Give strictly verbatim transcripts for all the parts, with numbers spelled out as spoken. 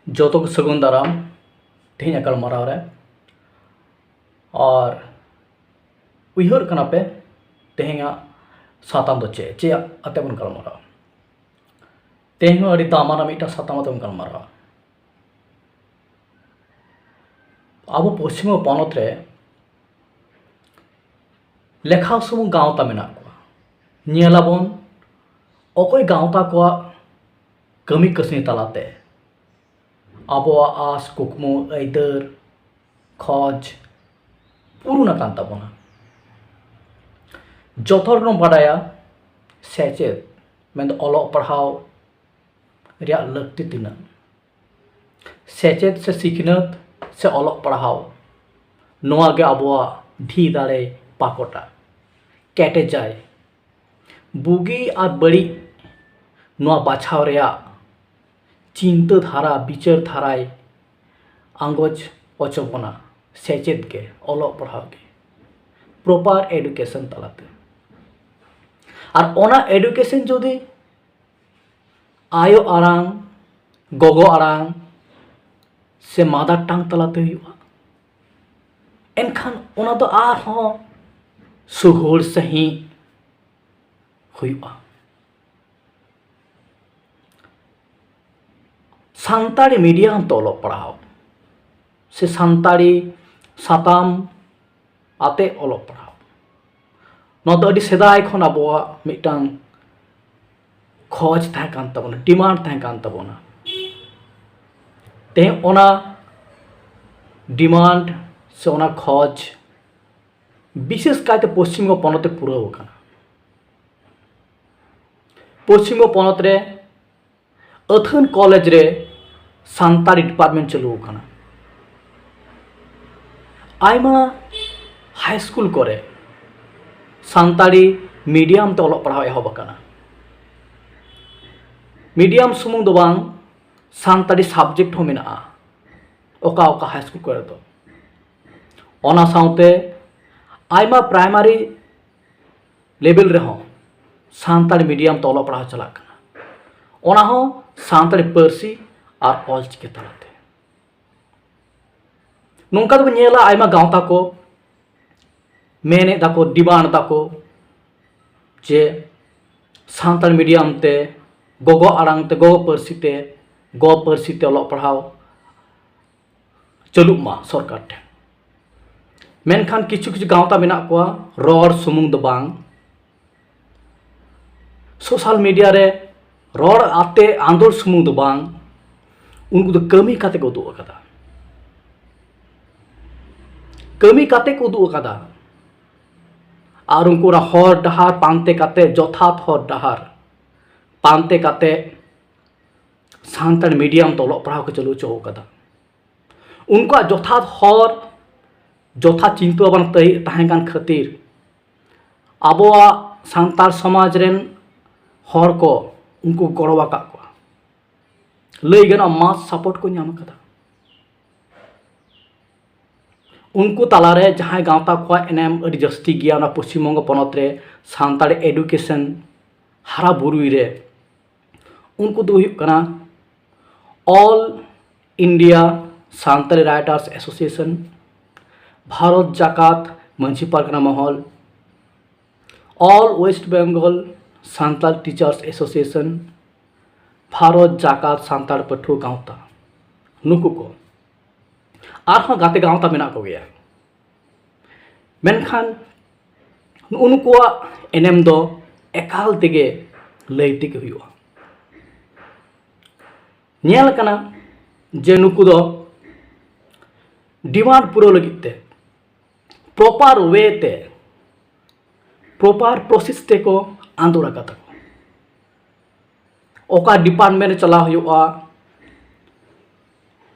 ᱡᱚᱛᱚ ᱠᱚ ᱥᱟᱹᱜᱩᱱ ᱫᱟᱨᱟᱢ ᱛᱮᱦᱮᱧᱟᱜ ᱜᱟᱞᱢᱟᱨᱟᱣ ᱨᱮ᱾ ᱟᱨ ᱩᱭᱦᱟᱹᱨ ᱠᱟᱱᱟ ᱯᱮ ᱛᱮᱦᱮᱧᱟᱜ ᱥᱟᱛᱟᱢ ᱫᱚ ᱪᱮᱫ, ᱪᱮᱫ ᱟᱛᱮ ᱵᱚᱱ ᱜᱟᱞᱢᱟᱨᱟᱣᱟ? ᱛᱮᱦᱮᱧ ᱦᱚᱸ ᱟᱹᱰᱤ ᱫᱟᱢᱟᱱᱟᱜ ᱢᱤᱫᱴᱟᱝ ᱥᱟᱛᱟᱢ ᱟᱛᱮ ᱵᱚᱱ ᱜᱟᱞᱢᱟᱨᱟᱣᱟ᱾ ᱟᱵᱚ ᱯᱚᱥᱪᱤᱢ ᱯᱚᱱᱚᱛ ᱨᱮ ᱞᱮᱠᱷᱟ ᱥᱩᱢᱩᱝ ᱜᱟᱶᱛᱟ ᱢᱮᱱᱟᱜ ᱠᱚᱣᱟ᱾ ᱧᱮᱞᱟᱵᱚᱱ ᱚᱠᱚᱭ ᱜᱟᱶᱛᱟ ᱠᱚᱣᱟᱜ ᱠᱟᱹᱢᱤ ᱠᱟᱹᱥᱱᱤ ᱛᱟᱞᱟᱛᱮ ᱟᱵᱚᱣᱟᱜ ᱟᱥ, ᱠᱩᱠᱢᱩ, ᱟᱹᱭᱫᱟᱹᱨ, ᱠᱷᱚᱡᱽ ᱯᱩᱨᱩᱱ ᱟᱠᱟᱱ ᱛᱟᱵᱚᱱᱟ᱾ ᱡᱚᱛᱚ ᱦᱚᱲ ᱵᱚᱱ ᱵᱟᱰᱟᱭᱟ ᱥᱮᱪᱮᱫ, ᱢᱮᱱᱫᱚ ᱚᱞᱚᱜ ᱯᱟᱲᱦᱟᱣ ᱨᱮᱭᱟᱜ ᱞᱟᱹᱠᱛᱤ ᱛᱤᱱᱟᱹᱜ᱾ ᱥᱮᱪᱮᱫ ᱥᱮ ᱥᱤᱠᱷᱱᱟᱹᱛ ᱥᱮ ᱚᱞᱚᱜ ᱯᱟᱲᱦᱟᱣ, ᱱᱚᱣᱟ ᱜᱮ ᱟᱵᱚᱣᱟᱜ ᱫᱷᱤ ᱫᱟᱲᱮᱭ ᱯᱟᱠᱚᱴᱟ, ᱠᱮᱴᱮᱡᱟᱭ᱾ ᱵᱩᱜᱤ ᱟᱨ ᱵᱟᱹᱲᱤᱡ ᱱᱚᱣᱟ ᱵᱟᱪᱷᱟᱣ ᱨᱮᱭᱟᱜ ᱪᱤᱱᱛᱟᱹ ᱫᱷᱟᱨᱟ, ᱵᱤᱪᱟᱹᱨ ᱫᱷᱟᱨᱟᱭ ᱟᱸᱜᱚᱪ ᱚᱪᱚ ᱵᱚᱱᱟ ᱥᱮᱪᱮᱫ ᱜᱮ, ᱚᱞᱚᱜ ᱯᱟᱲᱦᱟᱣ ᱜᱮ, ᱯᱨᱚᱯᱟᱨ ᱮᱰᱩᱠᱮᱥᱚᱱ ᱛᱟᱞᱟᱛᱮ᱾ ᱟᱨ ᱚᱱᱟ ᱮᱰᱩᱠᱮᱥᱚᱱ ᱡᱩᱫᱤ ᱟᱭᱳ ᱟᱲᱟᱝ, ᱜᱚᱜᱚ ᱟᱲᱟᱝ ᱥᱮ ᱢᱟᱫᱟᱨ ᱴᱟᱝ ᱛᱟᱞᱟᱛᱮ ᱦᱩᱭᱩᱜᱼᱟ, ᱮᱱᱠᱷᱟᱱ ᱚᱱᱟ ᱫᱚ ᱟᱨᱦᱚᱸ ᱥᱩᱜᱩᱲ ᱥᱟᱺᱦᱤᱡ ᱦᱩᱭᱩᱜᱼᱟ᱾ ᱥᱟᱱᱛᱟᱲᱤ ᱢᱤᱰᱤᱭᱟᱢ ᱛᱮ ᱚᱞᱚᱜ ᱯᱟᱲᱦᱟᱣ ᱥᱮ ᱥᱟᱱᱛᱟᱲᱤ ᱥᱟᱛᱟᱢ ᱟᱛᱮ ᱚᱞᱚᱜ ᱯᱟᱲᱦᱟᱣ, ᱱᱚᱣᱟ ᱫᱚ ᱟᱹᱰᱤ ᱥᱮᱫᱟᱭ ᱠᱷᱚᱱ ᱟᱵᱚᱣᱟᱜ ᱢᱤᱫᱴᱟᱝ ᱠᱷᱚᱡᱽ ᱛᱟᱦᱮᱸ ᱠᱟᱱ ᱛᱟᱵᱚᱱᱟ, ᱰᱤᱢᱟᱱᱰ ᱛᱟᱦᱮᱸ ᱠᱟᱱ ᱛᱟᱵᱚᱱᱟ᱾ ᱛᱮᱦᱮᱧ ᱚᱱᱟ ᱰᱤᱢᱟᱱᱰ ᱥᱮ ᱚᱱᱟ ᱠᱷᱚᱡᱽ ᱵᱤᱥᱮᱥ ᱠᱟᱭᱛᱮ ᱯᱚᱥᱪᱤᱢ ᱵᱚᱝᱜᱚ ᱯᱚᱱᱚᱛ ᱨᱮ ᱯᱩᱨᱟᱹᱣ ᱟᱠᱟᱱᱟ᱾ ᱯᱚᱥᱪᱤᱢ ᱵᱚᱝᱜᱚ ᱯᱚᱱᱚᱛ ᱨᱮ ᱟᱹᱛᱷᱟᱹᱱ ᱠᱚᱞᱮᱡᱽ ᱨᱮ ᱥᱟᱱᱛᱟᱲᱤ ᱰᱤᱯᱟᱨᱴᱢᱮᱱᱴ ᱪᱟᱹᱞᱩ ᱟᱠᱟᱱᱟ᱾ ᱟᱭᱢᱟ ᱦᱟᱭ ᱥᱠᱩᱞ ᱠᱚᱨᱮ ᱥᱟᱱᱛᱟᱲᱤ ᱢᱤᱰᱤᱭᱟᱢ ᱛᱮ ᱚᱞᱚᱜ ᱯᱟᱲᱦᱟᱣ ᱮᱦᱚᱵ ᱟᱠᱟᱱᱟ᱾ ᱢᱤᱰᱤᱭᱟᱢ ᱥᱩᱢᱩᱝ ᱫᱚ ᱵᱟᱝ, ᱥᱟᱱᱛᱟᱲᱤ ᱥᱟᱵᱡᱮᱠᱴ ᱦᱚᱸ ᱢᱮᱱᱟᱜᱼᱟ ᱚᱠᱟ ᱚᱠᱟ ᱦᱟᱭ ᱥᱠᱩᱞ ᱠᱚᱨᱮ ᱫᱚ᱾ ᱚᱱᱟ ᱥᱟᱶᱛᱮ ᱟᱭᱢᱟ ᱯᱨᱟᱭᱢᱟᱨᱤ ᱞᱮᱵᱮᱞ ᱨᱮᱦᱚᱸ ᱥᱟᱱᱛᱟᱲᱤ ᱢᱤᱰᱤᱭᱟᱢ ᱛᱮ ᱚᱞᱚᱜ ᱯᱟᱲᱦᱟᱣ ᱪᱟᱞᱟᱜ ᱠᱟᱱᱟ᱾ ᱚᱱᱟ ᱦᱚᱸ ᱥᱟᱱᱛᱟᱲᱤ ᱯᱟᱹᱨᱥᱤ ᱟᱨ ᱚᱞ ᱪᱤᱠᱤ ᱛᱟᱞᱟᱛᱮ᱾ ᱱᱚᱝᱠᱟ ᱫᱚᱵᱚᱱ ᱧᱮᱞᱟ, ᱟᱭᱢᱟ ᱜᱟᱶᱛᱟ ᱠᱚ ᱢᱮᱱᱮᱫ ᱫᱟᱠᱚ, ᱰᱤᱢᱟᱱᱰ ᱫᱟᱠᱚ ᱡᱮ ᱥᱟᱱᱛᱟᱲ ᱢᱤᱰᱤᱭᱟᱢ ᱛᱮ, ᱜᱚᱜᱚ ᱟᱲᱟᱝ ᱛᱮ, ᱜᱚᱜᱚ ᱯᱟᱹᱨᱥᱤ ᱛᱮ, ᱜᱚ ᱯᱟᱹᱨᱥᱤ ᱛᱮ ᱚᱞᱚᱜ ᱯᱟᱲᱦᱟᱣ ᱪᱟᱹᱞᱩᱜ ᱢᱟ ᱥᱚᱨᱠᱟᱨ ᱴᱷᱮᱱ᱾ ᱢᱮᱱᱠᱷᱟᱱ ᱠᱤᱪᱷᱩ ᱠᱤᱪᱷᱩ ᱜᱟᱶᱛᱟ ᱢᱮᱱᱟᱜ ᱠᱚᱣᱟ, ᱨᱚᱲ ᱥᱩᱢᱩᱝ ᱫᱚ ᱵᱟᱝ, ᱥᱳᱥᱟᱞ ᱢᱤᱰᱤᱭᱟ ᱨᱮ ᱨᱚᱲ ᱟᱛᱮ ᱟᱸᱫᱳᱲ ᱥᱩᱢᱩᱝ ᱫᱚ ᱵᱟᱝ, ᱩᱱᱠᱩ ᱫᱚ ᱠᱟᱹᱢᱤ ᱠᱟᱛᱮ ᱠᱚ ᱩᱫᱩᱜ ᱟᱠᱟᱫᱟ᱾ ᱠᱟᱹᱢᱤ ᱠᱟᱛᱮ ᱠᱚ ᱩᱫᱩᱜ ᱟᱠᱟᱫᱟ᱾ ᱟᱨ ᱩᱱᱠᱩ ᱚᱱᱟ ᱦᱚᱨ ᱰᱟᱦᱟᱨ ᱯᱟᱱᱛᱮ ᱠᱟᱛᱮ, ᱡᱚᱛᱷᱟᱛ ᱦᱚᱨ ᱰᱟᱦᱟᱨ ᱯᱟᱱᱛᱮ ᱠᱟᱛᱮ ᱥᱟᱱᱛᱟᱲ ᱢᱤᱰᱤᱭᱟᱢ ᱛᱮ ᱚᱞᱚᱜ ᱯᱟᱲᱦᱟᱣ ᱠᱚ ᱪᱟᱹᱞᱩ ᱦᱚᱪᱚ ᱟᱠᱟᱫᱟ᱾ ᱩᱱᱠᱩᱣᱟᱜ ᱡᱚᱛᱷᱟᱛ ᱦᱚᱨ, ᱡᱚᱛᱷᱟᱛ ᱪᱤᱱᱛᱟᱹ ᱵᱷᱟᱵᱽᱱᱟ ᱛᱟᱦᱮᱸ ᱠᱟᱱ ᱠᱷᱟᱹᱛᱤᱨ ᱟᱵᱚᱣᱟᱜ ᱥᱟᱱᱛᱟᱲ ᱥᱚᱢᱟᱡᱽ ᱨᱮᱱ ᱦᱚᱲ ᱠᱚ ᱩᱱᱠᱩ ᱜᱚᱲᱚ ᱟᱠᱟᱫ ᱠᱚᱣᱟ᱾ ᱞᱟᱹᱭ ᱜᱟᱱᱚᱜᱼᱟ, ᱢᱟᱥ ᱥᱟᱯᱳᱨᱴ ᱠᱚ ᱧᱟᱢ ᱟᱠᱟᱫᱟ᱾ ᱩᱱᱠᱩ ᱛᱟᱞᱟᱨᱮ ᱡᱟᱦᱟᱸᱭ ᱜᱟᱶᱛᱟ ᱠᱚᱣᱟᱜ ᱮᱱᱮᱢ ᱟᱹᱰᱤ ᱡᱟᱹᱥᱛᱤ ᱜᱮᱭᱟ ᱚᱱᱟ ᱯᱚᱥᱪᱤᱢ ᱵᱚᱝᱜᱚ ᱯᱚᱱᱚᱛ ᱨᱮ ᱥᱟᱱᱛᱟᱲ ᱮᱰᱩᱠᱮᱥᱚᱱ ᱦᱟᱨᱟ ᱵᱩᱨᱩᱭ ᱨᱮ, ᱩᱱᱠᱩ ᱫᱚ ᱦᱩᱭᱩᱜ ᱠᱟᱱᱟ All India Santali Writers Association, Bharat Jakat Majhi Pargana Mahal, All West Bengal Santal Teachers Association, Bharat ᱡᱟᱠᱟᱛ ᱥᱟᱱᱛᱟᱲ ᱯᱟᱹᱴᱷᱩᱣᱟᱹ ᱜᱟᱶᱛᱟ, ᱱᱩᱠᱩ ᱠᱚ᱾ ᱟᱨᱦᱚᱸ ᱜᱟᱛᱮ ᱜᱟᱶᱛᱟ ᱢᱮᱱᱟᱜ ᱠᱚᱜᱮᱭᱟ, ᱢᱮᱱᱠᱷᱟᱱ ᱱᱩᱜᱼᱩ ᱱᱩᱠᱩᱣᱟᱜ ᱮᱱᱮᱢ ᱫᱚ ᱮᱠᱟᱞ ᱛᱮᱜᱮ ᱞᱟᱹᱭ ᱛᱮᱜᱮ ᱦᱩᱭᱩᱜᱼᱟ᱾ ᱧᱮᱞ ᱟᱠᱟᱱᱟ ᱡᱮ ᱱᱩᱠᱩ ᱫᱚ ᱰᱤᱢᱟᱱᱰ ᱯᱩᱨᱟᱹᱣ ᱞᱟᱹᱜᱤᱫ ᱛᱮ ᱯᱨᱚᱯᱟᱨ ᱳᱭᱮ ᱛᱮ, ᱯᱨᱚᱯᱟᱨ ᱯᱨᱚᱥᱮᱥ ᱛᱮᱠᱚ ᱟᱸᱫᱳᱲ ᱟᱠᱟᱫᱟ᱾ ᱚᱠᱟ ᱰᱤᱯᱟᱨᱴᱢᱮᱱᱴ ᱨᱮ ᱪᱟᱞᱟᱣ ᱦᱩᱭᱩᱜᱼᱟ,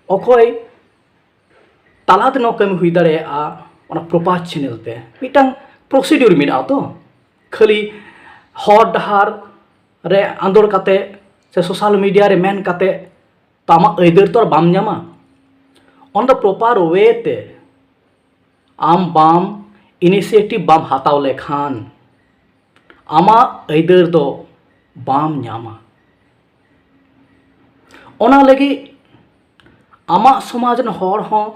ᱚᱠᱚᱭ ᱛᱟᱞᱟᱛᱮ ᱱᱚᱣᱟ ᱠᱟᱹᱢᱤ ᱦᱩᱭ ᱫᱟᱲᱮᱭᱟᱜᱼᱟ, ᱚᱱᱟ ᱯᱨᱚᱯᱟᱨ ᱪᱮᱱᱮᱞ ᱛᱮ ᱢᱤᱫᱴᱟᱝ ᱯᱨᱚᱥᱤᱰᱤᱭᱩᱨ ᱢᱮᱱᱟᱜᱼᱟ ᱛᱚ᱾ ᱠᱷᱟᱹᱞᱤ ᱦᱚᱨ ᱰᱟᱦᱟᱨ ᱨᱮ ᱟᱸᱫᱳᱲ ᱠᱟᱛᱮ ᱥᱮ ᱥᱳᱥᱟᱞ ᱢᱤᱰᱤᱭᱟ ᱨᱮ ᱢᱮᱱ ᱠᱟᱛᱮ ᱛᱚ ᱟᱢᱟᱜ ᱟᱹᱭᱫᱟᱹᱨ ᱛᱚ ᱟᱨ ᱵᱟᱢ ᱧᱟᱢᱟ᱾ ᱚᱱᱟ ᱫᱚ ᱯᱨᱚᱯᱟᱨ ᱳᱭᱮ ᱛᱮ ᱟᱢ ᱵᱟᱢ ᱤᱱᱤᱥᱤᱭᱮᱴᱤᱵᱷ ᱵᱟᱢ ᱦᱟᱛᱟᱣ ᱞᱮᱠᱷᱟᱱ ᱟᱢᱟᱜ ᱟᱹᱭᱫᱟᱹᱨ ᱫᱚ ᱵᱟᱢ ᱧᱟᱢᱟ᱾ ᱚᱱᱟ ᱞᱟᱹᱜᱤᱫ ᱟᱢᱟᱜ ᱥᱚᱢᱟᱡᱽ ᱨᱮᱱ ᱦᱚᱲ ᱦᱚᱸ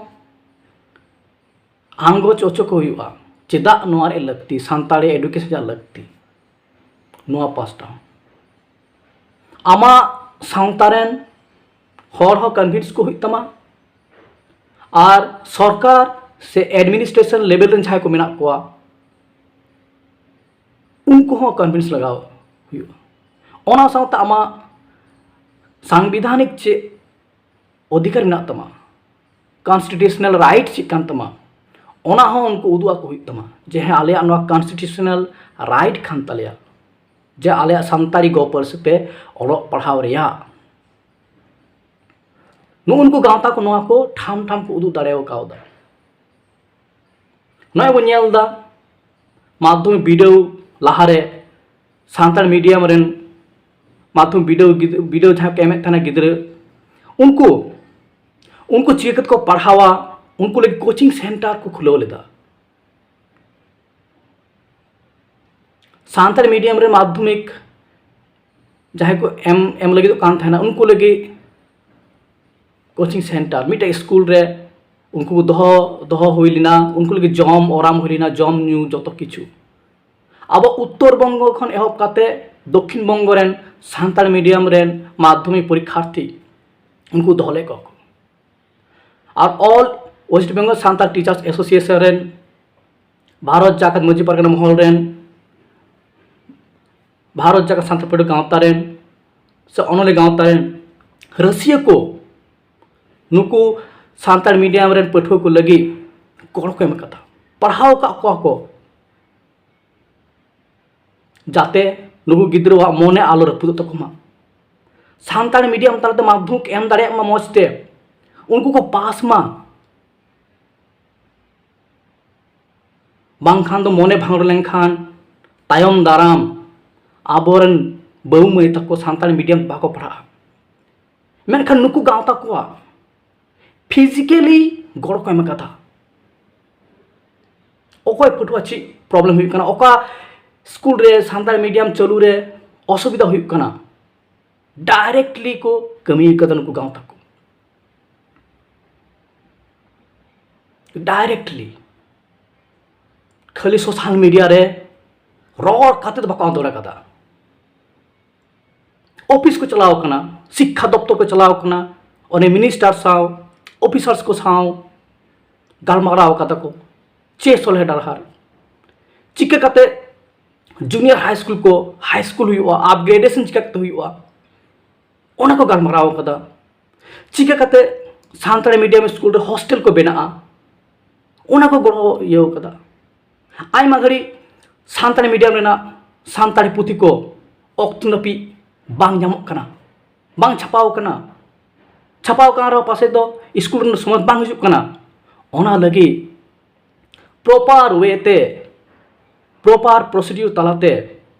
ᱟᱸᱜᱚᱪ ᱦᱚᱪᱚ ᱠᱚ ᱦᱩᱭᱩᱜᱼᱟ᱾ ᱪᱮᱫᱟᱜ ᱱᱚᱣᱟ ᱨᱮᱭᱟᱜ ᱞᱟᱹᱠᱛᱤ, ᱥᱟᱱᱛᱟᱲᱤ ᱮᱰᱩᱠᱮᱥᱚᱱ ᱨᱮᱭᱟᱜ ᱞᱟᱹᱠᱛᱤ? ᱱᱚᱣᱟ ᱯᱟᱥᱴᱟ ᱦᱚᱸ ᱟᱢᱟᱜ ᱥᱟᱶᱛᱟ ᱨᱮᱱ ᱦᱚᱲ ᱦᱚᱸ ᱠᱚᱱᱵᱷᱤᱱᱥ ᱠᱚ ᱦᱩᱭᱩᱜ ᱛᱟᱢᱟ, ᱟᱨ ᱥᱚᱨᱠᱟᱨ ᱥᱮ ᱮᱰᱢᱤᱱᱤᱥᱴᱨᱮᱥᱚᱱ ᱞᱮᱵᱮᱞ ᱨᱮᱱ ᱡᱟᱦᱟᱸᱭ ᱠᱚ ᱢᱮᱱᱟᱜ ᱠᱚᱣᱟ, ᱩᱱᱠᱩ ᱦᱚᱸ ᱠᱚᱱᱵᱷᱤᱱᱥ ᱞᱟᱜᱟᱣ ᱦᱩᱭᱩᱜᱼᱟ᱾ ᱚᱱᱟ ᱥᱟᱶᱛᱮ ᱟᱢᱟᱜ ᱥᱟᱝᱵᱤᱫᱷᱟᱱᱤᱠ ᱪᱮᱫ ᱚᱫᱷᱤᱠᱟᱨ ᱢᱮᱱᱟᱜ ᱛᱟᱢᱟ, ᱠᱚᱱᱥᱴᱤᱴᱩᱥᱚᱱᱟᱞ ᱨᱟᱭᱤᱴ ᱪᱮᱫ ᱠᱟᱱ ᱛᱟᱢᱟ, ᱚᱱᱟ ᱦᱚᱸ ᱩᱱᱠᱩ ᱩᱫᱩᱜ ᱟᱠᱚ ᱦᱩᱭᱩᱜ ᱛᱟᱢᱟ ᱡᱮ ᱦᱮᱸ, ᱟᱞᱮᱭᱟᱜ ᱱᱚᱣᱟ ᱠᱚᱱᱥᱴᱤᱴᱩᱥᱚᱱᱟᱞ ᱨᱟᱭᱤᱴ ᱠᱟᱱ ᱛᱟᱞᱮᱭᱟ ᱡᱮ ᱟᱞᱮᱭᱟᱜ ᱥᱟᱱᱛᱟᱲᱤ ᱜᱚ ᱯᱟᱹᱨᱥᱤ ᱛᱮ ᱚᱞᱚᱜ ᱯᱟᱲᱦᱟᱣ ᱨᱮᱭᱟᱜ᱾ ᱱᱩᱜᱼᱩ ᱱᱩᱠᱩ ᱜᱟᱶᱛᱟ ᱠᱚ ᱱᱚᱣᱟ ᱠᱚ ᱴᱷᱟᱢ ᱴᱷᱟᱢ ᱠᱚ ᱩᱫᱩᱜ ᱫᱟᱲᱮ ᱠᱟᱣᱫᱟ᱾ ᱱᱚᱜᱼᱚᱭ ᱵᱚᱱ ᱧᱮᱞ ᱮᱫᱟ, ᱢᱟᱫᱽᱫᱷᱚᱢᱤᱠ ᱵᱤᱰᱟᱹᱣ ᱞᱟᱦᱟᱨᱮ ᱥᱟᱱᱛᱟᱲ ᱢᱤᱰᱤᱭᱟᱢ ᱨᱮᱱ ᱢᱟᱫᱽᱫᱷᱚᱢᱤᱠ ᱵᱤᱰᱟᱹᱣ ᱜᱤᱫ-, ᱵᱤᱰᱟᱹᱣ ᱡᱟᱦᱟᱸ ᱠᱚ ᱮᱢᱮᱫ ᱛᱟᱦᱮᱱᱟ ᱜᱤᱫᱽᱨᱟᱹ, ᱩᱱᱠᱩ, ᱩᱱᱠᱩ ᱪᱤᱠᱟᱹ ᱠᱟᱛᱮ ᱠᱚ ᱯᱟᱲᱦᱟᱣᱟ, ᱩᱱᱠᱩ ᱞᱟᱹᱜᱤᱫ ᱠᱳᱪᱤᱝ ᱥᱮᱱᱴᱟᱨ ᱠᱚ ᱠᱷᱩᱞᱟᱹᱣ ᱞᱮᱫᱟ᱾ ᱥᱟᱱᱛᱟᱲᱤ ᱢᱤᱰᱤᱭᱟᱢ ᱨᱮ ᱢᱟᱫᱽᱫᱷᱚᱢᱤᱠ ᱡᱟᱦᱟᱸᱭ ᱠᱚ ᱮᱢ, ᱮᱢ ᱞᱟᱹᱜᱤᱫᱚᱜ ᱠᱟᱱ ᱛᱟᱦᱮᱱᱟ, ᱩᱱᱠᱩ ᱞᱟᱹᱜᱤᱫ ᱠᱳᱪᱤᱝ ᱥᱮᱱᱴᱟᱨ, ᱢᱤᱫᱴᱮᱡ ᱥᱠᱩᱞ ᱨᱮ ᱩᱱᱠᱩ ᱫᱚᱦᱚ, ᱫᱚᱦᱚ ᱦᱩᱭ ᱞᱮᱱᱟ, ᱩᱱᱠᱩ ᱞᱟᱹᱜᱤᱫ ᱡᱚᱢ ᱚᱨᱟᱢ ᱦᱩᱭ ᱞᱮᱱᱟ, ᱡᱚᱢ ᱧᱩ ᱡᱚᱛᱚ ᱠᱤᱪᱷᱩ᱾ ᱟᱵᱚ ᱩᱛᱛᱚᱨ ᱵᱚᱝᱜᱚ ᱠᱷᱚᱱ ᱮᱦᱚᱵ ᱠᱟᱛᱮ ᱫᱚᱠᱠᱷᱤᱱ ᱵᱚᱝᱜᱚ ᱨᱮᱱ ᱥᱟᱱᱛᱟᱲ ᱢᱤᱰᱤᱭᱟᱢ ᱨᱮᱱ ᱢᱟᱫᱽᱫᱷᱚᱢᱤᱠ ᱯᱚᱨᱤᱠᱠᱷᱟᱨᱛᱷᱤ ᱩᱱᱠᱩ ᱫᱚᱦᱚ ᱞᱮᱫ ᱠᱚᱣᱟ ᱠᱚ᱾ ᱟᱨ all west Bengal Santal teachers association ᱨᱮᱱ, ᱵᱷᱟᱨᱚᱛ ᱡᱟᱠᱟᱛ ᱢᱟᱹᱡᱷᱤ ᱯᱟᱨᱜᱟᱱᱟ ᱢᱚᱦᱚᱞ ᱨᱮᱱ, ᱵᱷᱟᱨᱚᱛ ᱡᱟᱠᱟᱛ ᱥᱟᱱᱛᱟᱲ ᱯᱟᱹᱴᱷᱩᱣᱟᱹ ᱜᱟᱶᱛᱟ ᱨᱮᱱ ᱥᱮ ᱚᱱᱚᱞᱤᱭᱟᱹ ᱜᱟᱶᱛᱟ ᱨᱮᱱ ᱨᱟᱹᱥᱤᱭᱟᱹ ᱠᱚ ᱱᱩᱠᱩ ᱥᱟᱱᱛᱟᱲ ᱢᱤᱰᱤᱭᱟᱢ ᱨᱮᱱ ᱯᱟᱹᱴᱷᱩᱣᱟᱹ ᱠᱚ ᱞᱟᱹᱜᱤᱫ ᱜᱚᱲᱚ ᱠᱚ ᱮᱢ ᱟᱠᱟᱫᱟ, ᱯᱟᱲᱦᱟᱣ ᱟᱠᱟᱫ ᱠᱚᱣᱟ ᱠᱚ, ᱡᱟᱛᱮ ᱱᱩᱠᱩ ᱜᱤᱫᱽᱨᱟᱹᱣᱟᱜ ᱢᱚᱱᱮ ᱟᱞᱚ ᱨᱟᱹᱯᱩᱫᱚᱜ ᱛᱟᱠᱚ ᱢᱟ, ᱥᱟᱱᱛᱟᱲ ᱢᱤᱰᱤᱭᱟᱢ ᱛᱟᱞᱟᱛᱮ ᱢᱟᱫᱽᱫᱷᱚᱢᱤᱠ ᱮᱢ ᱫᱟᱲᱮᱭᱟᱜ ᱢᱟ ᱢᱚᱡᱽ ᱛᱮ, ᱩᱱᱠᱩ ᱠᱚ ᱯᱟᱥ ᱢᱟ᱾ ᱵᱟᱝᱠᱷᱟᱱ ᱫᱚ ᱢᱚᱱᱮ ᱵᱷᱟᱸᱜᱚᱲ ᱞᱮᱱᱠᱷᱟᱱ ᱛᱟᱭᱚᱢ ᱫᱟᱨᱟᱢ ᱟᱵᱚᱨᱮᱱ ᱵᱟᱹᱵᱩ ᱢᱟᱹᱭ ᱛᱟᱠᱚ ᱥᱟᱱᱛᱟᱲᱤ ᱢᱤᱰᱤᱭᱟᱢ ᱛᱮ ᱵᱟᱠᱚ ᱯᱟᱲᱦᱟᱜᱼᱟ᱾ ᱢᱮᱱᱠᱷᱟᱱ ᱱᱩᱠᱩ ᱜᱟᱶᱛᱟ ᱠᱚᱣᱟᱜ ᱯᱷᱤᱡᱤᱠᱮᱞᱤ ᱜᱚᱲᱚ ᱠᱚ ᱮᱢ ᱟᱠᱟᱫᱟ᱾ ᱚᱠᱚᱭ ᱯᱟᱹᱴᱷᱩᱣᱟᱹ ᱪᱮᱫ ᱯᱨᱚᱵᱞᱮᱢ ᱦᱩᱭᱩᱜ ᱠᱟᱱᱟ, ᱚᱠᱟ ᱥᱠᱩᱞ ᱨᱮ ᱥᱟᱱᱛᱟᱲᱤ ᱢᱤᱰᱤᱭᱟᱢ ᱪᱟᱹᱞᱩ ᱨᱮ ᱚᱥᱩᱵᱤᱫᱷᱟ ᱦᱩᱭᱩᱜ ᱠᱟᱱᱟ, ᱰᱟᱭᱨᱮᱠᱴᱞᱤ ᱠᱚ ᱠᱟᱹᱢᱤ ᱠᱟᱫᱟ ᱱᱩᱠᱩ ᱜᱟᱶᱛᱟ ᱠᱚ᱾ ᱰᱟᱭᱨᱮᱠᱴᱞᱤ ᱠᱷᱟᱹᱞᱤ ᱥᱳᱥᱟᱞ ᱢᱤᱰᱤᱭᱟ ᱨᱮ ᱨᱚᱲ ᱠᱟᱛᱮ ᱫᱚ ᱵᱟᱠᱚ ᱟᱸᱫᱳᱲ ᱟᱠᱟᱫᱟ᱾ ᱚᱯᱷᱤᱥ ᱠᱚ ᱪᱟᱞᱟᱣ ᱠᱟᱱᱟ, ᱥᱤᱠᱠᱷᱟ ᱫᱚᱯᱛᱚᱨ ᱠᱚ ᱪᱟᱞᱟᱣ ᱠᱟᱱᱟ, ᱚᱱᱮ ᱢᱤᱱᱤᱥᱴᱟᱨ ᱥᱟᱶ, ᱚᱯᱷᱤᱥᱟᱨᱥ ᱠᱚ ᱥᱟᱶ ᱜᱟᱞᱢᱟᱨᱟᱣ ᱠᱟᱫᱟ ᱠᱚ᱾ ᱪᱮ ᱥᱚᱞᱦᱮ ᱰᱟᱨᱦᱟᱨ ᱪᱤᱠᱟᱹ ᱠᱟᱛᱮ ᱡᱩᱱᱤᱭᱟᱨ ᱦᱟᱭ ᱥᱠᱩᱞ ᱠᱚ ᱦᱟᱭ ᱥᱠᱩᱞ ᱦᱩᱭᱩᱜᱼᱟ, ᱟᱯᱜᱨᱮᱰᱮᱥᱚᱱ ᱪᱤᱠᱟᱹ ᱠᱟᱛᱮ ᱦᱩᱭᱩᱜᱼᱟ, ᱚᱱᱟ ᱠᱚ ᱜᱟᱞᱢᱟᱨᱟᱣ ᱠᱟᱫᱟ᱾ ᱪᱤᱠᱟᱹ ᱠᱟᱛᱮ ᱥᱟᱱᱛᱟᱲᱤ ᱢᱤᱰᱤᱭᱟᱢ ᱥᱠᱩᱞ ᱨᱮ ᱦᱳᱥᱴᱮᱞ ᱠᱚ ᱵᱮᱱᱟᱜᱼᱟ, ᱚᱱᱟ ᱠᱚ ᱜᱚᱲᱚ ᱤᱭᱟᱹ ᱠᱟᱫᱟ᱾ ᱟᱭᱢᱟ ᱜᱷᱟᱹᱲᱤᱡ ᱥᱟᱱᱛᱟᱲᱤ ᱢᱤᱰᱤᱭᱟᱢ ᱨᱮᱱᱟᱜ ᱥᱟᱱᱛᱟᱲᱤ ᱯᱩᱛᱷᱤ ᱠᱚ ᱚᱠᱛᱚ ᱱᱟᱹᱯᱤᱛ ᱵᱟᱝ ᱧᱟᱢᱚᱜ ᱠᱟᱱᱟ, ᱵᱟᱝ ᱪᱷᱟᱯᱟᱣ ᱠᱟᱱᱟ᱾ ᱪᱷᱟᱯᱟᱣ ᱠᱟᱱ ᱨᱮᱦᱚᱸ ᱯᱟᱥᱮᱡ ᱫᱚ ᱥᱠᱩᱞ ᱨᱮᱱᱟᱜ ᱥᱚᱢᱚᱭ ᱵᱟᱝ ᱦᱤᱡᱩᱜ ᱠᱟᱱᱟ᱾ ᱚᱱᱟ ᱞᱟᱹᱜᱤᱫ ᱯᱨᱚᱯᱟᱨ ᱳᱭᱮ ᱛᱮ, ᱯᱨᱚᱯᱟᱨ ᱯᱨᱚᱥᱤᱰᱤᱭᱩᱨ ᱛᱟᱞᱟᱛᱮ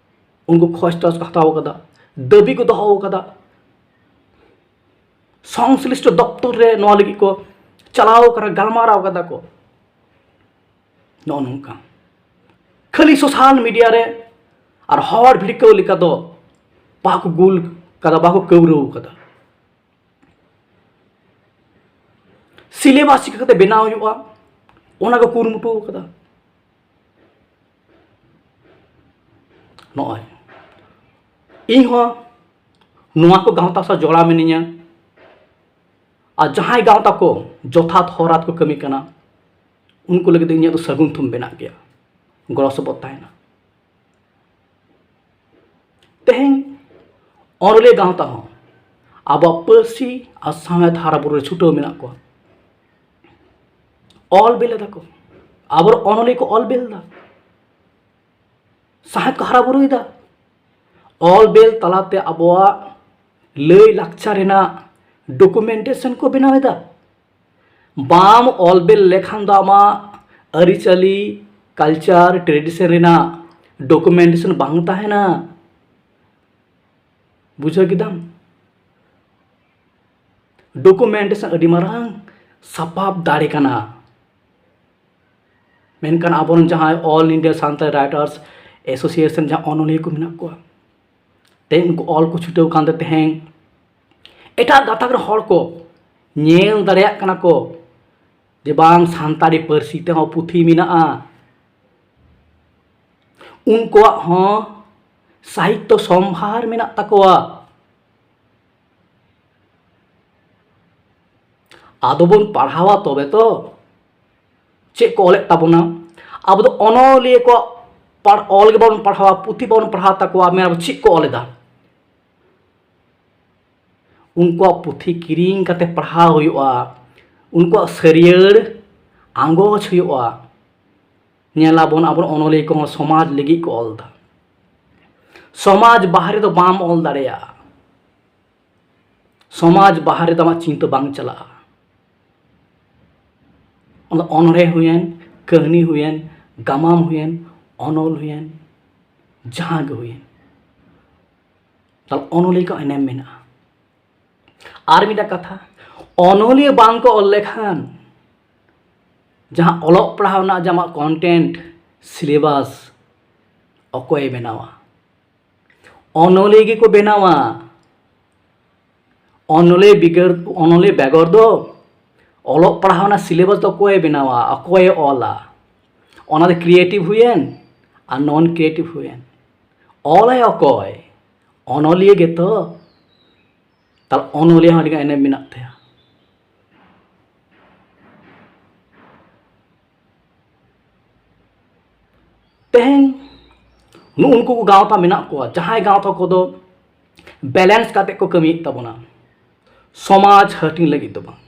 ᱩᱱᱠᱩ ᱠᱷᱚᱡᱽ ᱛᱚᱞᱟᱥ ᱠᱚ ᱦᱟᱛᱟᱣ ᱠᱟᱫᱟ, ᱫᱟᱹᱵᱤ ᱠᱚ ᱫᱚᱦᱚ ᱠᱟᱫᱟ᱾ ᱥᱚᱝᱥᱞᱤᱥᱴᱚ ᱫᱚᱯᱛᱚᱨ ᱨᱮ ᱱᱚᱣᱟ ᱞᱟᱹᱜᱤᱫ ᱠᱚ ᱪᱟᱞᱟᱣ ᱠᱟᱱᱟ, ᱜᱟᱞᱢᱟᱨᱟᱣ ᱠᱟᱫᱟ ᱠᱚ᱾ ᱱᱚᱜᱼᱚ ᱱᱚᱝᱠᱟ ᱠᱷᱟᱹᱞᱤ ᱥᱳᱥᱟᱞ ᱢᱤᱰᱤᱭᱟ ᱨᱮ ᱟᱨ ᱦᱚᱲ ᱵᱷᱤᱲᱠᱟᱹᱣ ᱞᱮᱠᱟ ᱫᱚ ᱵᱟᱠᱚ ᱜᱩᱞ ᱠᱟᱫᱟ, ᱵᱟᱠᱚ ᱠᱟᱹᱣᱨᱟᱹᱣ ᱠᱟᱫᱟ᱾ ᱥᱤᱞᱮᱵᱟᱥ ᱪᱤᱠᱟᱹ ᱠᱟᱛᱮ ᱵᱮᱱᱟᱣ ᱦᱩᱭᱩᱜᱼᱟ, ᱚᱱᱟ ᱠᱚ ᱠᱩᱨᱩᱢᱩᱴᱩ ᱠᱟᱫᱟ᱾ ᱱᱚᱜᱼᱚᱭ ᱤᱧ ᱦᱚᱸ ᱱᱚᱣᱟ ᱠᱚ ᱜᱟᱶᱛᱟ ᱥᱟᱶ ᱡᱚᱲᱟᱣ ᱢᱤᱱᱟᱹᱧᱟ᱾ ᱟᱨ ᱡᱟᱦᱟᱸᱭ ᱜᱟᱶᱛᱟ ᱠᱚ ᱡᱚᱛᱷᱟᱛ ᱦᱚᱨᱟ ᱛᱮᱠᱚ ᱠᱟᱹᱢᱤ ᱠᱟᱱᱟ, ᱩᱱᱠᱩ ᱞᱟᱹᱜᱤᱫ ᱫᱚ ᱤᱧᱟᱹᱜ ᱫᱚ ᱥᱟᱹᱜᱩᱱ ᱛᱷᱩᱢ ᱢᱮᱱᱟᱜ ᱜᱮᱭᱟ, ᱜᱚᱲᱚ ᱥᱚᱯᱚᱦᱚᱫ ᱛᱟᱦᱮᱱᱟ᱾ ᱛᱮᱦᱮᱧ ᱚᱱᱚᱞᱤᱭᱟᱹ ᱜᱟᱶᱛᱟ ᱦᱚᱸ ᱟᱵᱚᱣᱟᱜ ᱯᱟᱹᱨᱥᱤ ᱟᱨ ᱥᱟᱶᱦᱮᱫ ᱦᱟᱨᱟ ᱵᱩᱨᱩ ᱨᱮ ᱪᱷᱩᱴᱟᱹᱣ ᱢᱮᱱᱟᱜ ᱠᱚᱣᱟ᱾ ᱚᱞ ᱵᱮᱞ ᱮᱫᱟ ᱠᱚ, ᱟᱵᱚ ᱚᱱᱚᱞᱤᱭᱟᱹ ᱠᱚ ᱚᱞ ᱵᱮᱞ ᱮᱫᱟ, ᱥᱟᱶᱦᱮᱫ ᱠᱚ ᱦᱟᱨᱟ ᱵᱩᱨᱩᱭᱮᱫᱟ᱾ ᱚᱞ ᱵᱮᱞ ᱛᱟᱞᱟᱛᱮ ᱟᱵᱚᱣᱟᱜ ᱞᱟᱹᱭ ᱞᱟᱠᱪᱟᱨ ᱨᱮᱱᱟᱜ ᱰᱚᱠᱩᱢᱮᱱᱴᱮᱥᱚᱱ ᱠᱚ ᱵᱮᱱᱟᱣ ᱮᱫᱟ᱾ ᱵᱟᱢ ᱚᱞ ᱵᱮᱞ ᱞᱮᱠᱷᱟᱱ ᱫᱚ ᱟᱢᱟᱜ ᱟᱹᱨᱤᱪᱟᱹᱞᱤ, ᱠᱟᱞᱪᱟᱨ, ᱴᱨᱮᱰᱤᱥᱚᱱ ᱨᱮᱱᱟᱜ ᱰᱚᱠᱩᱢᱮᱱᱴᱮᱥᱚᱱ ᱵᱟᱝ ᱛᱟᱦᱮᱱᱟ᱾ ᱵᱩᱡᱷᱟᱹᱣ ᱠᱮᱫᱟᱢ? ᱰᱚᱠᱩᱢᱮᱱᱴᱮᱥᱚᱱ ᱟᱹᱰᱤ ᱢᱟᱨᱟᱝ ᱥᱟᱯᱟᱵ ᱫᱟᱲᱮ ᱠᱟᱱᱟ᱾ ᱢᱮᱱᱠᱷᱟᱱ ᱟᱵᱚᱨᱮᱱ ᱡᱟᱦᱟᱸᱭ All India Santali Writers Association ᱡᱟᱦᱟᱸ ᱚᱱᱚᱞᱤᱭᱟᱹ ᱠᱚ ᱢᱮᱱᱟᱜ ᱠᱚᱣᱟ, ᱛᱮᱦᱮᱧ ᱩᱱᱠᱩ ᱚᱞ ᱠᱚ ᱪᱷᱩᱴᱟᱹᱣ ᱠᱟᱱᱛᱮ ᱛᱮᱦᱮᱧ ᱮᱴᱟᱜ ᱜᱟᱛᱟᱠ ᱨᱮᱱ ᱦᱚᱲ ᱠᱚ ᱧᱮᱞ ᱫᱟᱲᱮᱭᱟᱜ ᱠᱟᱱᱟ ᱠᱚ ᱡᱮ ᱵᱟᱝ, ᱥᱟᱱᱛᱟᱲᱤ ᱯᱟᱹᱨᱥᱤ ᱛᱮᱦᱚᱸ ᱯᱩᱛᱷᱤ ᱢᱮᱱᱟᱜᱼᱟ, ᱩᱱᱠᱩᱣᱟᱜ ᱦᱚᱸ ᱥᱟᱦᱤᱛᱛᱚ ᱥᱚᱢᱵᱷᱟᱨ ᱢᱮᱱᱟᱜ ᱛᱟᱠᱚᱣᱟ᱾ ᱟᱫᱚ ᱵᱚᱱ ᱯᱟᱲᱦᱟᱣᱟ ᱛᱚᱵᱮ ᱛᱚ᱾ ᱪᱮᱫ ᱠᱚ ᱚᱞᱮᱫ ᱛᱟᱵᱚᱱᱟ? ᱟᱵᱚ ᱫᱚ ᱚᱱᱚᱞᱤᱭᱟᱹ ᱠᱚᱣᱟᱜ ᱯᱟᱲ-, ᱚᱞ ᱜᱮ ᱵᱟᱵᱚᱱ ᱯᱟᱲᱦᱟᱣᱟ, ᱯᱩᱛᱷᱤ ᱵᱟᱵᱚᱱ ᱯᱟᱲᱦᱟᱣ ᱛᱟᱠᱚᱣᱟ, ᱢᱮᱱᱟ ᱵᱚ ᱪᱮᱫ ᱠᱚ ᱚᱞ ᱮᱫᱟ? ᱩᱱᱠᱩᱣᱟᱜ ᱯᱩᱛᱷᱤ ᱠᱤᱨᱤᱧ ᱠᱟᱛᱮ ᱯᱟᱲᱦᱟᱣ ᱦᱩᱭᱩᱜᱼᱟ, ᱩᱱᱠᱩᱣᱟᱜ ᱥᱟᱹᱨᱭᱟᱹᱲ ᱟᱸᱜᱚᱪ ᱦᱩᱭᱩᱜᱼᱟ᱾ ᱧᱮᱞᱟᱵᱚᱱ ᱟᱵᱚ ᱚᱱᱚᱞᱤᱭᱟᱹ ᱠᱚᱦᱚᱸ ᱥᱚᱢᱟᱡᱽ ᱞᱟᱹᱜᱤᱫ ᱠᱚ ᱚᱞ ᱮᱫᱟ᱾ ᱥᱚᱢᱟᱡᱽ ᱵᱟᱦᱨᱮ ᱫᱚ ᱵᱟᱢ ᱚᱞ ᱫᱟᱲᱮᱭᱟᱜᱼᱟ᱾ ᱥᱚᱢᱟᱡᱽ ᱵᱟᱦᱨᱮ ᱫᱚ ᱟᱢᱟᱜ ᱪᱤᱱᱛᱟᱹ ᱵᱟᱝ ᱪᱟᱞᱟᱜᱼᱟ᱾ ᱚᱱᱟ ᱚᱱᱚᱬᱦᱮ ᱦᱩᱭᱮᱱ, ᱠᱟᱹᱦᱱᱤ ᱦᱩᱭᱮᱱ, ᱜᱟᱢᱟᱢ ᱦᱩᱭᱮᱱ, ᱚᱱᱚᱞ ᱦᱩᱭᱮᱱ, ᱡᱟᱦᱟᱸ ᱜᱮ ᱦᱩᱭᱮᱱ, ᱛᱟᱦᱞᱮ ᱚᱱᱚᱞᱤᱭᱟᱹ ᱠᱚ ᱮᱱᱮᱢ ᱢᱮᱱᱟᱜᱼᱟ᱾ ᱟᱨ ᱢᱤᱫᱴᱟᱝ ᱠᱟᱛᱷᱟ, ᱚᱱᱚᱞᱤᱭᱟᱹ ᱵᱟᱝ ᱠᱚ ᱚᱞ ᱞᱮᱠᱷᱟᱱ ᱡᱟᱦᱟᱸ ᱚᱞᱚᱜ ᱯᱟᱲᱦᱟᱣ ᱨᱮᱱᱟᱜ ᱡᱟᱦᱟᱸ ᱠᱚᱱᱴᱮᱱᱴ, ᱥᱤᱞᱮᱵᱟᱥ ᱚᱠᱚᱭᱮ ᱵᱮᱱᱟᱣᱟ? ᱚᱱᱚᱞᱤᱭᱟᱹ ᱜᱮᱠᱚ ᱵᱮᱱᱟᱣᱟ᱾ ᱚᱱᱚᱞᱤᱭᱟᱹ ᱵᱤᱜᱟᱹᱨ, ᱚᱱᱚᱞᱤᱭᱟᱹ ᱵᱮᱜᱚᱨ ᱫᱚ ᱚᱞᱚᱜ ᱯᱟᱲᱦᱟᱣ ᱨᱮᱱᱟᱜ ᱥᱤᱞᱮᱵᱟᱥ ᱫᱚ ᱚᱠᱚᱭᱮ ᱵᱮᱱᱟᱣᱟ, ᱚᱠᱚᱭᱮ ᱚᱞᱟ? ᱚᱱᱟ ᱫᱚ ᱠᱨᱤᱭᱮᱴᱤᱵᱷ ᱦᱩᱭᱮᱱ ᱟᱨ ᱱᱚᱱ ᱠᱨᱤᱭᱮᱴᱤᱵᱷ ᱦᱩᱭᱮᱱ, ᱚᱞᱟᱭ ᱚᱠᱚᱭ? ᱚᱱᱚᱞᱤᱭᱟᱹ ᱜᱮᱛᱚ᱾ ᱛᱟᱦᱞᱮ ᱚᱱᱚᱞᱤᱭᱟᱹ ᱦᱚᱸ ᱟᱹᱰᱤᱜᱟᱱ ᱮᱱᱮᱢ ᱢᱮᱱᱟᱜ ᱛᱟᱭᱟ᱾ ᱛᱮᱦᱮᱧ ᱱᱩᱜᱼᱩ ᱱᱩᱠᱩ ᱠᱚ ᱜᱟᱶᱛᱟ ᱢᱮᱱᱟᱜ ᱠᱚᱣᱟ, ᱡᱟᱦᱟᱸᱭ ᱜᱟᱶᱛᱟ ᱠᱚᱫᱚ ᱵᱮᱞᱮᱱᱥ ᱠᱟᱛᱮ ᱠᱚ ᱠᱟᱹᱢᱤᱭᱮᱫ ᱛᱟᱵᱚᱱᱟ, ᱥᱚᱢᱟᱡᱽ ᱦᱟᱹᱴᱤᱧ ᱞᱟᱹᱜᱤᱫ ᱫᱚ ᱵᱟᱝ᱾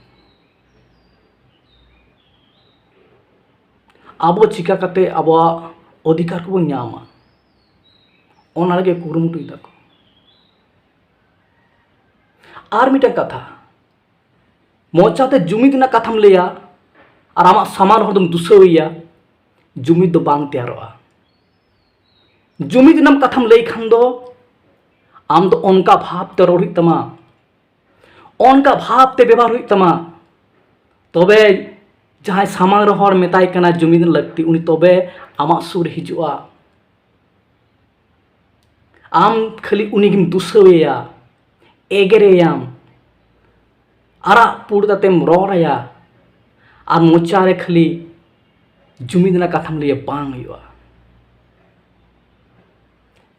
ᱟᱵᱚ ᱪᱤᱠᱟ ᱠᱟᱛᱮ ᱟᱵᱚᱣᱟᱜ ᱚᱫᱷᱤᱠᱟᱨ ᱠᱚᱵᱚᱱ ᱧᱟᱢᱟ, ᱚᱱᱟ ᱞᱟᱹᱜᱤᱫ ᱠᱩᱨᱩᱢᱩᱴᱩᱭ ᱫᱟᱠᱚ᱾ ᱟᱨ ᱢᱤᱫᱴᱟᱝ ᱠᱟᱛᱷᱟ, ᱢᱚᱪᱟᱛᱮ ᱡᱩᱢᱤᱫ ᱨᱮᱱᱟᱜ ᱠᱟᱛᱷᱟᱢ ᱞᱟᱹᱭᱟ ᱟᱨ ᱟᱢᱟᱜ ᱥᱟᱢᱟᱝ ᱦᱚᱲ ᱫᱚᱢ ᱫᱩᱥᱟᱹᱣᱮᱭᱟ, ᱡᱩᱢᱤᱫ ᱫᱚ ᱵᱟᱝ ᱛᱮᱭᱟᱨᱚᱜᱼᱟ᱾ ᱡᱩᱢᱤᱫ ᱨᱮᱱᱟᱜ ᱠᱟᱛᱷᱟᱢ ᱞᱟᱹᱭ ᱠᱷᱟᱱ ᱫᱚ ᱟᱢ ᱫᱚ ᱚᱱᱠᱟ ᱵᱷᱟᱵᱽ ᱛᱮ ᱨᱚᱲ ᱦᱩᱭᱩᱜ ᱛᱟᱢᱟ, ᱚᱱᱠᱟ ᱵᱷᱟᱵᱽ ᱛᱮ ᱵᱮᱵᱚᱦᱟᱨ ᱦᱩᱭᱩᱜ ᱛᱟᱢᱟ, ᱛᱚᱵᱮ ᱡᱟᱦᱟᱸᱭ ᱥᱟᱢᱟᱝ ᱨᱮ ᱦᱚᱲ ᱢᱮᱛᱟᱭ ᱠᱟᱱᱟ ᱡᱩᱢᱤᱫ ᱨᱮᱱᱟᱜ ᱞᱟᱹᱠᱛᱤ, ᱩᱱᱤ ᱛᱚᱵᱮ ᱟᱢᱟᱜ ᱥᱩᱨ ᱨᱮ ᱦᱤᱡᱩᱜᱼᱟ᱾ ᱟᱢ ᱠᱷᱟᱹᱞᱤ ᱩᱱᱤᱜᱮᱢ ᱫᱩᱥᱟᱹᱣᱮᱭᱟ, ᱮᱜᱮᱨᱮᱭᱟᱢ, ᱟᱨᱟᱜ ᱯᱩᱲ ᱠᱟᱛᱮᱢ ᱨᱚᱲ ᱟᱭᱟ, ᱟᱨ ᱢᱚᱪᱟ ᱨᱮ ᱠᱷᱟᱹᱞᱤ ᱡᱩᱢᱤᱫ ᱨᱮᱱᱟᱜ ᱠᱟᱛᱷᱟᱢ ᱞᱟᱹᱭᱟ, ᱵᱟᱝ ᱦᱩᱭᱩᱜᱼᱟ᱾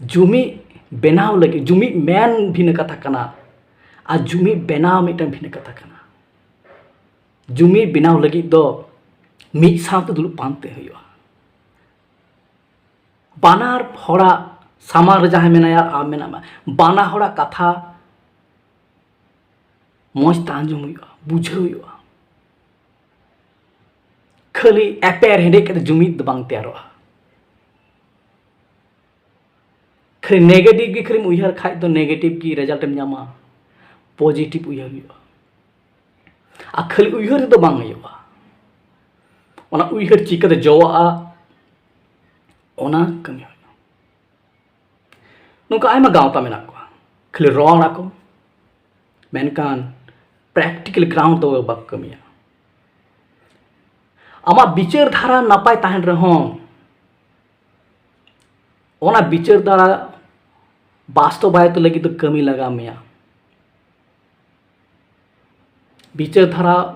ᱡᱩᱢᱤᱫ ᱵᱮᱱᱟᱣ ᱞᱟᱹᱜᱤᱫ, ᱡᱩᱢᱤᱫ ᱢᱮᱱ ᱵᱷᱤᱱᱟᱹ ᱠᱟᱛᱷᱟ ᱠᱟᱱᱟ, ᱟᱨ ᱡᱩᱢᱤᱫ ᱵᱮᱱᱟᱣ ᱢᱤᱫᱴᱟᱝ ᱵᱷᱤᱱᱟᱹ ᱠᱟᱛᱷᱟ ᱠᱟᱱᱟ᱾ ᱡᱩᱢᱤᱫ ᱵᱮᱱᱟᱣ ᱞᱟᱹᱜᱤᱫ ᱫᱚ ᱢᱤᱫ ᱥᱟᱶᱛᱮ ᱫᱩᱲᱩᱵ ᱯᱟᱱᱛᱮ ᱦᱩᱭᱩᱜᱼᱟ᱾ ᱵᱟᱱᱟᱨ ᱦᱚᱲᱟᱜ ᱥᱟᱢᱟᱝ ᱨᱮ ᱡᱟᱦᱟᱸᱭ ᱢᱮᱱᱟᱭᱟ ᱟᱨ ᱟᱢ ᱢᱮᱱᱟᱢᱟ, ᱵᱟᱱᱟ ᱦᱚᱲᱟᱜ ᱠᱟᱛᱷᱟ ᱢᱚᱡᱽ ᱛᱮ ᱟᱸᱡᱚᱢ ᱦᱩᱭᱩᱜᱼᱟ, ᱵᱩᱡᱷᱟᱹᱣ ᱦᱩᱭᱩᱜᱼᱟ᱾ ᱠᱷᱟᱹᱞᱤ ᱮᱯᱮᱨ ᱦᱮᱸᱰᱮᱡ ᱠᱟᱛᱮ ᱡᱩᱢᱤᱫ ᱫᱚ ᱵᱟᱝ ᱛᱮᱭᱟᱨᱚᱜᱼᱟ᱾ ᱠᱷᱟᱹᱞᱤ negative ᱜᱮ ᱠᱷᱟᱹᱞᱤᱢ ᱩᱭᱦᱟᱹᱨ ᱠᱷᱟᱡ ᱫᱚ negative ᱜᱮ result ᱮᱢ ᱧᱟᱢᱟ, positive ᱩᱭᱦᱟᱹᱨ ᱦᱩᱭᱩᱜᱼᱟ᱾ ᱟᱨ ᱠᱷᱟᱹᱞᱤ ᱩᱭᱦᱟᱹᱨ ᱛᱮᱫᱚ ᱵᱟᱝ ᱦᱩᱭᱩᱜᱼᱟ, ᱚᱱᱟ ᱩᱭᱦᱟᱹᱨ ᱪᱤᱠᱟᱹᱛᱮ ᱡᱚᱣᱟᱜᱼᱟ, ᱚᱱᱟ ᱠᱟᱹᱢᱤ ᱦᱩᱭᱩᱜᱼᱟ᱾ ᱱᱚᱝᱠᱟ ᱟᱭᱢᱟ ᱜᱟᱶᱛᱟ ᱢᱮᱱᱟᱜ ᱠᱚᱣᱟ, ᱠᱷᱟᱹᱞᱤ ᱨᱚᱲ ᱟᱠᱚ, ᱢᱮᱱᱠᱷᱟᱱ practical ground ᱫᱚ ᱵᱟᱠᱚ ᱠᱟᱹᱢᱤᱭᱟ᱾ ᱟᱢᱟᱜ ᱵᱤᱪᱟᱹᱨ ᱫᱷᱟᱨᱟ ᱱᱟᱯᱟᱭ ᱛᱟᱦᱮᱱ ᱨᱮᱦᱚᱸ, ᱚᱱᱟ ᱵᱤᱪᱟᱹᱨ ᱫᱷᱟᱨᱟ ᱵᱟᱥᱛᱚᱵᱟᱭᱤᱛ ᱞᱟᱹᱜᱤᱫ ᱫᱚ ᱠᱟᱹᱢᱤ ᱞᱟᱜᱟᱣ ᱢᱮᱭᱟ᱾ ᱵᱤᱪᱟᱹᱨ ᱫᱷᱟᱨᱟ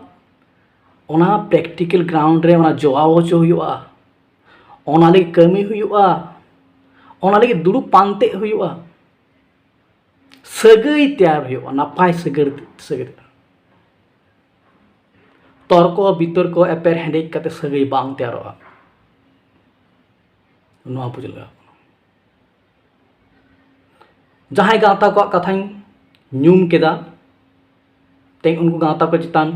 ᱚᱱᱟ practical ground ᱨᱮ ᱚᱱᱟ ᱡᱚᱣᱟᱣ ᱦᱚᱪᱚ ᱦᱩᱭᱩᱜᱼᱟ, ᱚᱱᱟ ᱞᱟᱹᱜᱤᱫ ᱠᱟᱹᱢᱤ ᱦᱩᱭᱩᱜᱼᱟ, ᱚᱱᱟ ᱞᱟᱹᱜᱤᱫ ᱫᱩᱲᱩᱵ ᱯᱟᱱᱛᱮᱜ ᱦᱩᱭᱩᱜᱼᱟ, ᱥᱟᱹᱜᱟᱹᱭ ᱛᱮᱭᱟᱨ ᱦᱩᱭᱩᱜᱼᱟ, ᱱᱟᱯᱟᱭ ᱥᱟᱹᱜᱟᱹᱭ, ᱥᱟᱹᱜᱟᱹᱭ᱾ ᱛᱚᱨᱠᱚ ᱵᱤᱛᱚᱨᱠᱚ ᱮᱯᱮᱨ ᱦᱮᱸᱰᱮᱡ ᱠᱟᱛᱮ ᱥᱟᱹᱜᱟᱹᱭ ᱵᱟᱝ ᱛᱮᱭᱟᱨᱚᱜᱼᱟ᱾ ᱱᱚᱣᱟ ᱵᱩᱡᱽ ᱞᱟᱜᱟᱣ ᱵᱚᱱᱟ᱾ ᱡᱟᱦᱟᱸᱭ ᱜᱟᱶᱛᱟ ᱠᱚᱣᱟᱜ ᱠᱟᱛᱷᱟᱧ ᱧᱩᱢ ᱠᱮᱫᱟ, ᱛᱮᱦᱮᱧ ᱩᱱᱠᱩ ᱜᱟᱶᱛᱟ ᱠᱚ ᱪᱮᱛᱟᱱ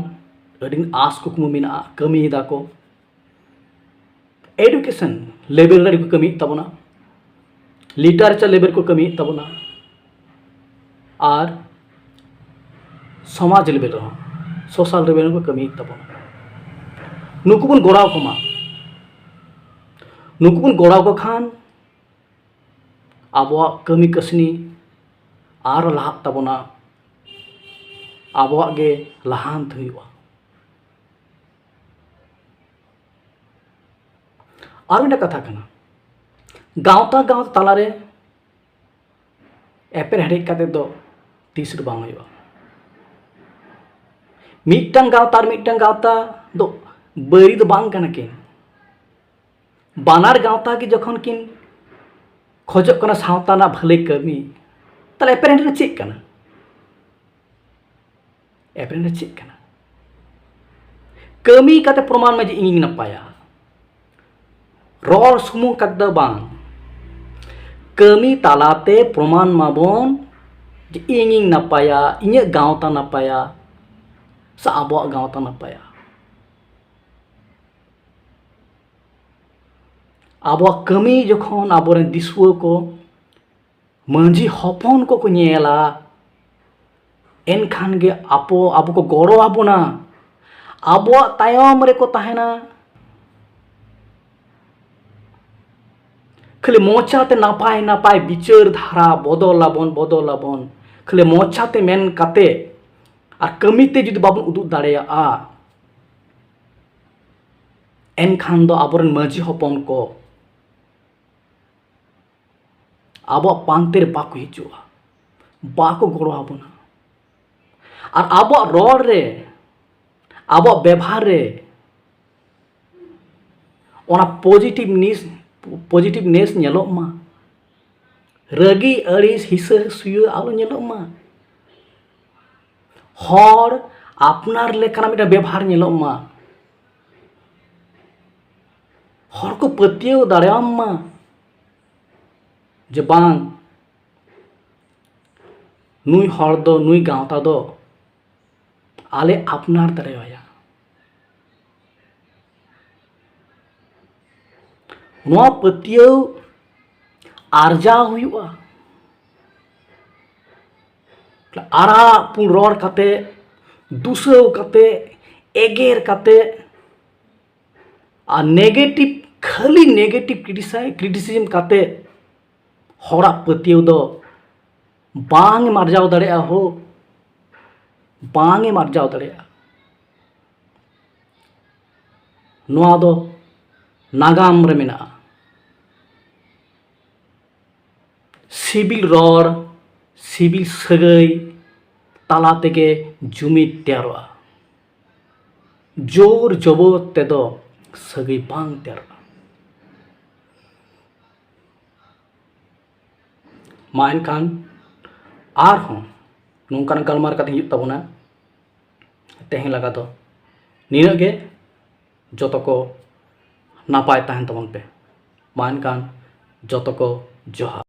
ᱟᱹᱰᱤ ᱟᱸᱥ ᱠᱩᱠᱢᱩ ᱢᱮᱱᱟᱜᱼᱟ, ᱠᱟᱹᱢᱤᱭᱮᱫᱟ ᱠᱚ᱾ Education level ᱨᱮ ᱠᱚ ᱠᱟᱹᱢᱤᱭᱮᱫ ᱛᱟᱵᱚᱱᱟ, literature level ᱠᱚ ᱠᱟᱹᱢᱤᱭᱮᱫ ᱛᱟᱵᱚᱱᱟ, ᱟᱨ ᱥᱚᱢᱟᱡᱽ level ᱨᱮᱦᱚᱸ, social level ᱨᱮᱠᱚ ᱠᱟᱹᱢᱤᱭᱮᱫ ᱛᱟᱵᱚᱱᱟ᱾ ᱱᱩᱠᱩ ᱵᱚᱱ ᱜᱚᱲᱟᱣ ᱠᱚᱢᱟ, ᱱᱩᱠᱩ ᱵᱚᱱ ᱜᱚᱲᱟᱣ ᱠᱚ ᱠᱷᱟᱱ ᱟᱵᱚᱣᱟᱜ ᱠᱟᱹᱢᱤ ᱠᱟᱹᱥᱱᱤ ᱟᱨᱚ ᱞᱟᱦᱟᱜ ᱛᱟᱵᱚᱱᱟ, ᱟᱵᱚᱣᱟᱜ ᱜᱮ ᱞᱟᱦᱟᱱᱛ ᱦᱩᱭᱩᱜᱼᱟ᱾ ᱟᱨ ᱢᱤᱫᱴᱟᱝ ᱠᱟᱛᱷᱟ ᱠᱟᱱᱟ, ᱜᱟᱶᱛᱟ ᱜᱟᱶᱛᱟ ᱛᱟᱞᱟᱨᱮ ᱮᱯᱮᱨ ᱦᱮᱸᱰᱮᱡ ᱠᱟᱛᱮ ᱫᱚ ᱛᱤᱥ ᱨᱮ ᱵᱟᱝ ᱦᱩᱭᱩᱜᱼᱟ᱾ ᱢᱤᱫᱴᱟᱝ ᱜᱟᱶᱛᱟ ᱟᱨ ᱢᱤᱫᱴᱟᱝ ᱜᱟᱶᱛᱟ ᱫᱚ ᱵᱟᱹᱭᱨᱤ ᱫᱚ ᱵᱟᱝ ᱠᱟᱱᱟ ᱠᱤᱱ᱾ ᱵᱟᱱᱟᱨ ᱜᱟᱶᱛᱟ ᱜᱮ ᱡᱚᱠᱷᱚᱱ ᱠᱤᱱ ᱠᱷᱚᱡᱚᱜ ᱠᱟᱱᱟ ᱥᱟᱶᱛᱟ ᱨᱮᱱᱟᱜ ᱵᱷᱟᱹᱞᱟᱹᱭ ᱠᱟᱹᱢᱤ, ᱛᱟᱦᱞᱮ ᱮᱯᱮᱨ ᱦᱮᱸᱰᱮᱡ ᱫᱚ ᱪᱮᱫ ᱠᱟᱱᱟ? ᱮᱯᱮᱨ ᱦᱮᱸᱰᱮᱡ ᱪᱮᱫ ᱠᱟᱱᱟ? ᱠᱟᱹᱢᱤ ᱠᱟᱛᱮ ᱯᱨᱚᱢᱟᱱ ᱢᱮ ᱡᱮ ᱤᱧᱤᱧ ᱱᱟᱯᱟᱭᱟ᱾ ᱨᱚᱲ ᱥᱩᱢᱩᱝ ᱠᱟᱛᱮ ᱫᱚ ᱵᱟᱝ, ᱠᱟᱹᱢᱤ ᱛᱟᱞᱟᱛᱮ ᱯᱨᱚᱢᱟᱱ ᱢᱟᱵᱚᱱ ᱡᱮ ᱤᱧᱤᱧ ᱱᱟᱯᱟᱭᱟ, ᱤᱧᱟᱹᱜ ᱜᱟᱶᱛᱟ ᱱᱟᱯᱟᱭᱟ, ᱥᱮ ᱟᱵᱚᱣᱟᱜ ᱜᱟᱶᱛᱟ ᱱᱟᱯᱟᱭᱟ᱾ ᱟᱵᱚᱣᱟᱜ ᱠᱟᱹᱢᱤ ᱡᱚᱠᱷᱚᱱ ᱟᱵᱚᱨᱮᱱ ᱫᱤᱥᱩᱣᱟᱹ ᱠᱚ, ᱢᱟᱹᱡᱷᱤ ᱦᱚᱯᱚᱱ ᱠᱚᱠᱚ ᱧᱮᱞᱟ, ᱮᱱᱠᱷᱟᱱ ᱜᱮ ᱟᱵᱚ, ᱟᱵᱚ ᱠᱚ ᱜᱚᱲᱚ ᱟᱵᱚᱱᱟ, ᱟᱵᱚᱣᱟᱜ ᱛᱟᱭᱚᱢ ᱨᱮᱠᱚ ᱛᱟᱦᱮᱱᱟ᱾ ᱠᱷᱟᱹᱞᱤ ᱢᱚᱪᱟᱛᱮ ᱱᱟᱯᱟᱭ ᱱᱟᱯᱟᱭ ᱵᱤᱪᱟᱹᱨ ᱫᱷᱟᱨᱟ, ᱵᱚᱫᱚᱞ ᱟᱵᱚᱱ, ᱵᱚᱫᱚᱞ ᱟᱵᱚᱱ, ᱠᱷᱟᱹᱞᱤ ᱢᱚᱪᱟᱛᱮ ᱢᱮᱱ ᱠᱟᱛᱮ ᱟᱨ ᱠᱟᱹᱢᱤᱛᱮ ᱡᱩᱫᱤ ᱵᱟᱵᱚᱱ ᱩᱫᱩᱜ ᱫᱟᱲᱮᱭᱟᱜᱼᱟ, ᱮᱱᱠᱷᱟᱱ ᱫᱚ ᱟᱵᱚᱨᱮᱱ ᱢᱟᱹᱡᱷᱤ ᱦᱚᱯᱚᱱ ᱠᱚ ᱟᱵᱚᱣᱟᱜ ᱯᱟᱱᱛᱮ ᱨᱮ ᱵᱟᱠᱚ ᱦᱤᱡᱩᱜᱼᱟ, ᱵᱟᱠᱚ ᱜᱚᱲᱚ ᱟᱵᱚᱱᱟ᱾ ᱟᱨ ᱟᱵᱚᱣᱟᱜ ᱨᱚᱲ ᱨᱮ, ᱟᱵᱚᱣᱟᱜ ᱵᱮᱵᱷᱟᱨ ᱨᱮ ᱚᱱᱟ ᱯᱚᱡᱤᱴᱤᱵᱷᱱᱮᱥ, ᱯᱚᱡᱤᱴᱤᱵᱷᱱᱮᱥ ᱧᱮᱞᱚᱜ ᱢᱟ᱾ ᱨᱟᱹᱜᱤ, ᱟᱹᱲᱤᱥ, ᱦᱤᱥᱟᱹ ᱥᱩᱭᱟᱹ ᱟᱞᱚ ᱧᱮᱞᱚᱜ ᱢᱟ᱾ ᱦᱚᱲ ᱟᱯᱱᱟᱨ ᱞᱮᱠᱟᱱᱟᱜ ᱢᱤᱫᱴᱟᱝ ᱵᱮᱵᱷᱟᱨ ᱧᱮᱞᱚᱜ ᱢᱟ᱾ ᱦᱚᱲ ᱠᱚ ᱯᱟᱹᱛᱭᱟᱹᱣ ᱫᱟᱲᱮᱭᱟᱢ ᱢᱟ ᱡᱮ ᱵᱟᱝ, ᱱᱩᱭ ᱦᱚᱲ ᱫᱚ, ᱱᱩᱭ ᱜᱟᱶᱛᱟ ᱫᱚ ᱟᱞᱮ ᱟᱯᱱᱟᱨ ᱫᱟᱲᱮᱭᱟᱭᱟ᱾ ᱱᱚᱣᱟ ᱯᱟᱹᱛᱭᱟᱹᱣ ᱟᱨᱡᱟᱣ ᱦᱩᱭᱩᱜᱼᱟ᱾ ᱟᱨᱟᱜ ᱯᱩᱸᱰ ᱨᱚᱲ ᱠᱟᱛᱮ, ᱫᱩᱥᱟᱹᱣ ᱠᱟᱛᱮ, ᱮᱜᱮᱨ ᱠᱟᱛᱮ, ᱟᱨ ᱱᱮᱜᱮᱴᱤᱵᱷ, ᱠᱷᱟᱹᱞᱤ ᱱᱮᱜᱮᱴᱤᱵᱷ ᱠᱨᱤᱴᱤᱥᱟᱭ-, ᱠᱨᱤᱴᱤᱥᱤᱡᱚᱢ ᱠᱟᱛᱮ ᱦᱚᱲᱟᱜ ᱯᱟᱹᱛᱭᱟᱹᱣ ᱫᱚ ᱵᱟᱝ ᱮᱢ ᱟᱨᱡᱟᱣ ᱫᱟᱲᱮᱭᱟᱜᱼᱟ ᱦᱳ, ᱵᱟᱝ ᱮᱢ ᱟᱨᱡᱟᱣ ᱫᱟᱲᱮᱭᱟᱜᱼᱟ᱾ ᱱᱚᱣᱟ ᱫᱚ ᱱᱟᱜᱟᱢ ᱨᱮ ᱢᱮᱱᱟᱜᱼᱟ᱾ ᱥᱤᱵᱤᱞ ᱨᱚᱲ, ᱥᱤᱵᱤᱞ ᱥᱟᱹᱜᱟᱹᱭ ᱛᱟᱞᱟ ᱛᱮᱜᱮ ᱡᱩᱢᱤᱫ ᱛᱮᱭᱟᱨᱚᱜᱼᱟ᱾ ᱡᱳᱨ ᱡᱚᱵᱚᱨ ᱛᱮᱫᱚ ᱥᱟᱹᱜᱟᱹᱭ ᱵᱟᱝ ᱛᱮᱭᱟᱨᱚᱜᱼᱟ᱾ ᱢᱟ ᱮᱱᱠᱷᱟᱱ ᱟᱨᱦᱚᱸ ᱱᱚᱝᱠᱟᱱ ᱜᱟᱞᱢᱟᱨᱟᱣ ᱠᱟᱛᱮ ᱦᱤᱡᱩᱜ ᱛᱟᱵᱚᱱᱟ᱾ ᱛᱮᱦᱮᱧ ᱞᱮᱠᱟ ᱫᱚ ᱱᱤᱱᱟᱹᱜ ᱜᱮ᱾ ᱡᱚᱛᱚ ᱠᱚ ᱱᱟᱯᱟᱭ ᱛᱟᱦᱮᱱ ᱛᱟᱵᱚᱱ ᱯᱮ᱾ ᱢᱟ ᱮᱱᱠᱷᱟᱱ ᱡᱚᱛᱚ ᱠᱚ ᱡᱚᱦᱟᱨ᱾